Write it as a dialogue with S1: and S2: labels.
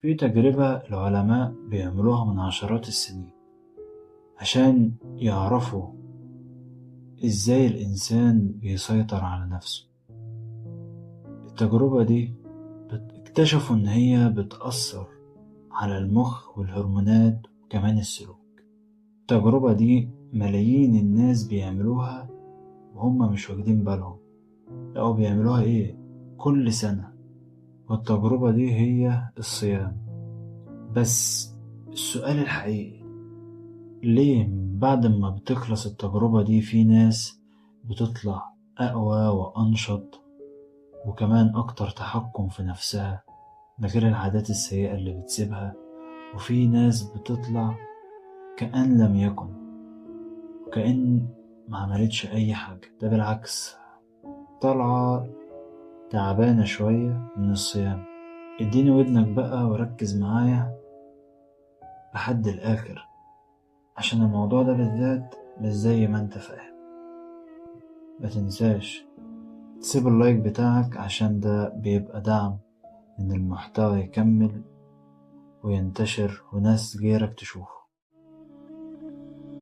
S1: في تجربة العلماء بيعملوها من عشرات السنين عشان يعرفوا إزاي الإنسان بيسيطر على نفسه. التجربة دي اكتشفوا إن هي بتأثر على المخ والهرمونات وكمان السلوك. التجربة دي ملايين الناس بيعملوها وهم مش واخدين بالهم، لأ بيعملوها إيه كل سنة. والتجربة دي هي الصيام. بس السؤال الحقيقي، ليه بعد ما بتخلص التجربة دي في ناس بتطلع أقوى وأنشط وكمان أكتر تحكم في نفسها، ده غير العادات السيئة اللي بتسيبها، وفي ناس بتطلع كأن لم يكن، وكأن ما عملتش أي حاجة، ده بالعكس طالعة تعبانة شوية من الصيام. اديني ودنك بقى وركز معايا لحد الآخر، عشان الموضوع ده بالذات مش زي ما انت فاهم. ما تنساش تسيب اللايك بتاعك عشان ده بيبقى دعم ان المحتوى يكمل وينتشر وناس غيرك تشوفه.